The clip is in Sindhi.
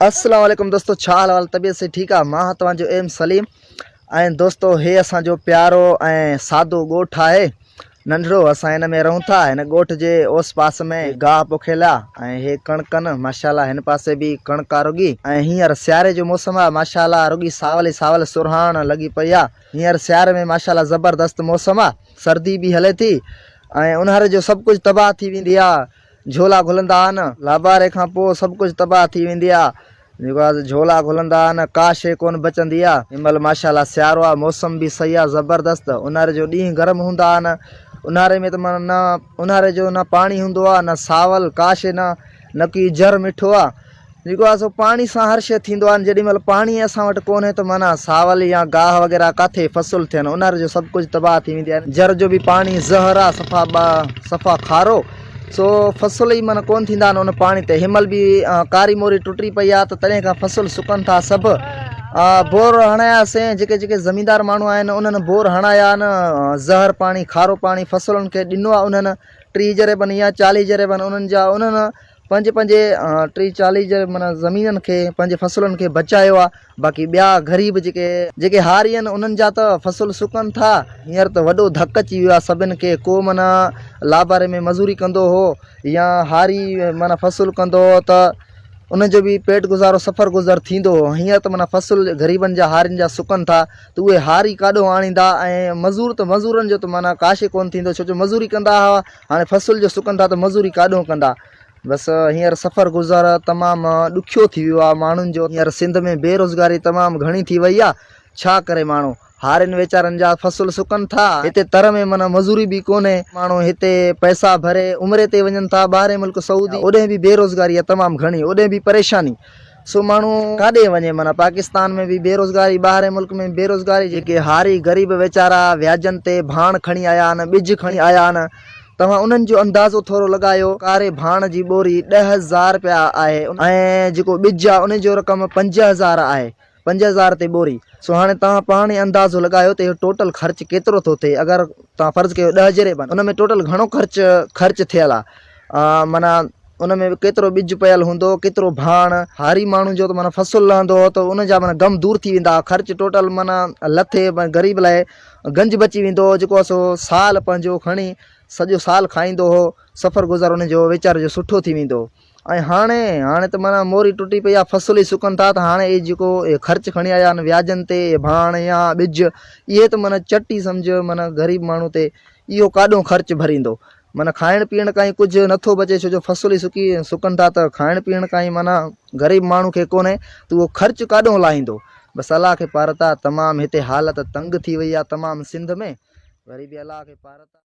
السلام عليڪم دوستو ڇا حال احوال طبيعت سي ٺيڪ آ مان توهان جو ايم سليم ۽ دوستو هي اسان جو پيارو ۽ سادو ڳوٺ آهي ننڍڙو اسان هن ۾ رهون ٿا هن ڳوٺ جي اوس پاس ۾ گاهه پوکيل آ ۽ هي ڪڻڪن ماشاءالله هن پاسي به ڪڻڪ آ رڳي ۽ هينئر سياري جو موسم آ ماشاءالله رڳي ساول ئي ساول سرهاڻ لڳي پئي آ هينئر سياري ۾ ماشاءالله زبردست موسم آ سردي به هلي ٿي ۽ اونهاري جو سڀ ڪجهه تباهه ٿي ويندي آ جهولا گهلندا آهن، لاباري کان پوء سڀ ڪجهه تباهه ٿي ويندي آ، جيڪو آ جهولا گهلندا آهن، ڪا شيء ڪونه بچندي آ. هن مهل ماشاء الله سيارو آ، موسم به صحيح آ زبردست، اونهاري جو ڏينهن گرم هوندا آهن، اونهاري ۾ ته معنيٰ نه اونهاري جو نه پاڻي هوندو آ نه ساول، ڪا شيء نه، نه ڪي جر مٺو آ. جيڪو آهي سو پاڻي سان هر شيء ٿيندو آهي جيڏي مهل پاڻي اسان وٽ ڪونهي ته معنيٰ ساول يا گاهه وغيره ڪاٿي فصل ٿين انهر جو سڀ ڪجهه تباهه ٿي ويندي آهي جر جو به پاڻي زهر آهي صفا صفا کارو سو فصل ئي معنيٰ ڪونه ٿيندا آهن ان پاڻي تي هن مهل به ڪاري موري ٽٽي پئي آهي ته تڏهن کان فصل سڪن ٿا سڀ بور هڻاياسين جيڪي جيڪي زميندار ماڻهو آهن انهن بور هڻايا آهن زهر پاڻي کارو پاڻي فصلن کي ڏنو آهي انهن 30 جريبن يا 40 جريبن انهن جا انهن پنهنجي پنهنجي ٽيهه چاليهه جي معنيٰ زمينن کي پنهنجي فصلن کي بچايو آ باقي ٻيا غريب جيڪي جيڪي هاري آهن انهن جا ته فصل سڪن ٿا هينئر ته وڏو ڌڪ اچي ويو آ سڀن کي ڪو معنيٰ لاباري ۾ مزوري ڪندو هو يا هاري معنيٰ فصل ڪندو هو ته ان جو به پيٽ گذارو سفر گذر ٿيندو هو هينئر ته معنيٰ فصل غريبن جا هارين جا سڪن ٿا ته اهي هاري ڪاڏو آڻيندا ۽ مزور ته مزورن جو ته معنيٰ ڪا شيء ڪونه ٿيندو ڇو جو مزوري ڪندا هئا هاڻي فصل جو سڪن ٿا ته مزوري ڪاڏهون ڪندا. بس هينئر سفر گذر تمام ڏکيو ٿي ويو آهي ماڻهن جو. هينئر سنڌ ۾ بيروزگاري تمام گهڻي ٿي وئي آهي. ڇا ڪري ماڻهو. هارين ويچارن جا فصل سڪن ٿا. هتي تر ۾ معنيٰ مزوري به ڪونهي. ماڻهو هتي پئسا ڀري عمري تي وڃن ٿا ٻاهرين ملڪ سعودي. اوڏهين به بيروزگاري آهي تمام گهڻي. اوڏهين به پريشاني. سو ماڻهو ڪاڏي وڃي معنيٰ پاڪستان ۾ به بيروزگاري ٻاهرين ملڪ ۾ به بيروزگاري جيڪي هاري غريب ويچارا وياجن تي ڀاڻ کڻي آيا آهن ٻج کڻي آيا آهن توهان انهن جو اندازو ٿورو لڳايو ڪاري ڀاڻ جي ٻوري 10,000 رپيا آهي ۽ جيڪو ٻج آهي ان جو رقم 5,000 آهي 5,000 تي ٻوري سو هاڻي توهان پاڻ ئي اندازو لڳايو ته اهو ٽوٽل خرچ ڪيترو ٿو ٿئي اگر توهان فرض ڪيو 10 جريبن ان ۾ ٽوٽل گهڻو خرچ خرچ ٿيل آهي معنيٰ ان ۾ به ڪيترو ٻج پيل هوندو، ڪيترو ڀاڻ، هاري ماڻهو جو ته معنيٰ فصل لهندو هو ته ان جا معنيٰ غم دور ٿي ويندا هئا، خرچ ٽوٽل معنيٰ لٿي غريب لاء گنج بچي ويندو هو، جيڪو سو سال پنهنجو کڻي سڄو سال کائيندو هو، سفر گذر ان جو ويچاري جو سٺو ٿي ويندو هو ۽ هاڻي هاڻي ته معنيٰ موري ٽٽي پئي آهي، فصل ئي سڪن ٿا ته هاڻي اهي جيڪو اهي خرچ کڻي آيا آهن وياجن تي اهي ڀاڻ يا ٻج اهي ته معنيٰ چٽي سمجهه معنيٰ غريب ماڻهو تي اهو ڪاڏو خرچ ڀريندو. معنيٰ کائڻ پيئڻ کان ئي ڪجهه نٿو بچي ڇو جو فصل ئي سڪي سڪن ٿا ته کائڻ پيئڻ کان ئي معنيٰ غريب ماڻهو کي ڪونهي ته اهو خرچ ڪاڏهون لاهيندو بس الله کي پارت آ تمام هتي حالت تنگ ٿي وئي آ تمام سنڌ ۾ وري به الله کي پارت آ.